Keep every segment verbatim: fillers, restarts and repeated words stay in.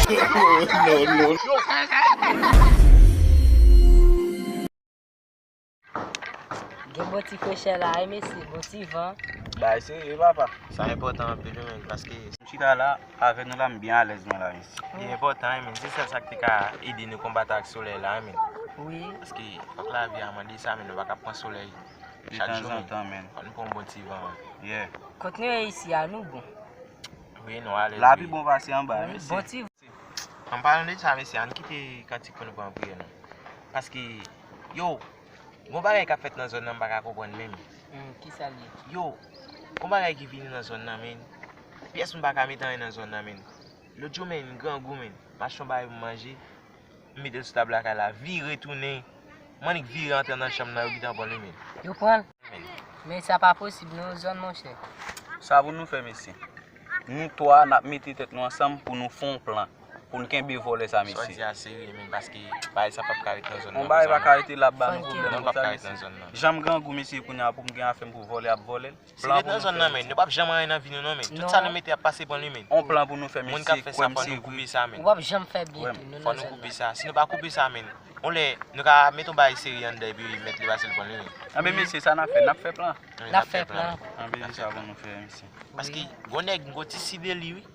Gen bon ti frechè la wi mesye, bon ti van. Bay serye papa. Sa enpòtan anpil wi menn, paske m chita la avè nou la, m byen alèz mwen la mesye. Li enpòtan wi menn, se sèl sa k te ka ede nou konbat ak solèy la wi menn. Wi. Paske fòk lavi a mande sa menn, nou pa ka pran solèy chak jou menn. Fòk nou pran yon bon ti van wi. Yeah. Kot nou ye isi a, nou bon. Wi, nou alèz wi. La pi bon pase anba wi mesye. Bon ti An palan de sa mesye, ann kite kantik pou nou pran priyè nou. Paske, yo, gon bagay k ap fèt nan zòn nan m pa ka konprann menm. Hmm, kisa l ye? Yo, gon bagay ki vini nan zòn nan menn. Pyès moun pa ka mete anyen nan zòn nan menn. Lòt jou menn, grangou menn, m achte yon bagay pou m manje, m mete l sou tab lakay la, vire tounen, m annik vire antre nan chanm nan, yo gentan pran l wi menn. Yo pran l? Men sa pa posib non zòn monchè. Sa pou nou fè mesye? Nou twa n ap mete tèt nou ansanm pou nou fè yon plan pou n kenbe vòlè sa mesye. Sa w di a serye menn, paske bagay sa p ap ka ret nan zòn nan. Yon bagay pa ka rete la ap ba nou pwoblèm konsa mesye. Jan m grangou mesye kounye a pou m gen afè m pou vòlè ap vòlè l. Si l ret nan zòn nan menn, nou p ap janm anyen nan vi nou non menn. Tout sa nou mete ap pase pran li menn. Yon plan pou nou fè mesye, kwè m serye. Ou p ap janm fè byen tou nou nan zòn nan. Fò nou koupe sa. Si nou pa koupe sa menn, yon lè nou ka mete yon bagay serye anndan epi mèt li pase l pran li menn. Anben mesye, sa n ap fè, n ap fè plan. N ap fè plan. Anben se sa pou nou fè mesye. Paske gon nèg m gon ti side li wi.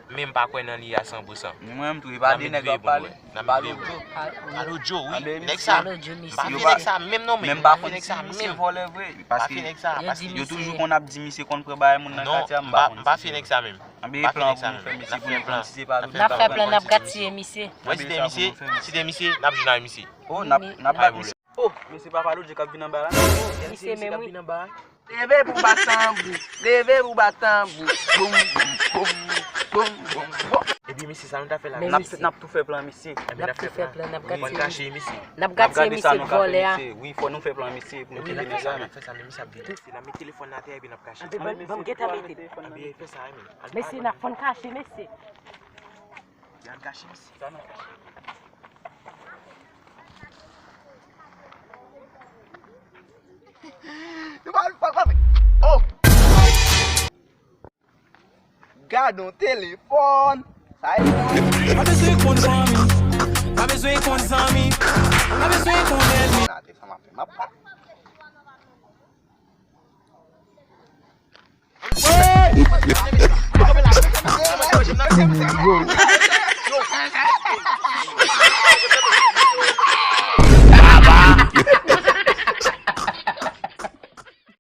Men m pa kwè nan li a san pou san. Mwen menm tou, e pa de nèg w ap pale. Pale w djo. Pale w djo wi. Nèg sa, m pa fè nèg sa menm non menn. M pa fè nèg sa menm. Paske yo toujou konn ap di misye konn pran bagay moun nan katye a, m pa konn si se vre. Anben e plan pou nou fè mesye pou nou konn si se pa vre. N ap fè plan, n ap gad si e misye. Mwen si te misye, si te misye, n ap jwenn ak misye. Oh, n ap, n ap gad misye. Oh, mesye papa Lodje k ap vin anba la. Misye menm wi. Leve pou bat tanbou, leve pou bat tanbou. Boum, boum, boum, boum, boum. Epi mesye, sa nou ta fè la? N ap, n ap tou fè plan mesye. N ap tou fè plan, n ap gad si e misye. N ap gad si e misye k vòlè a. Wi, fò nou fè plan mesye pou nou kenbe nèg la. N ap fè sa, men misye ap vin tou. N ap met telefòn atè epi n ap kache. Anben ban m gentan mete. Anben fè sa wi menn. Mesye, n ap fè n kache mesye. Ann kache mesye. Nou pa, pa, pa, oh! Gad yon telefòn. Sa e bon. Pa bezwen konn zanmi. Pa bezwen konn zanmi. Pa bezwen konn ènmi. Gade sa m ap fè. M ap pa.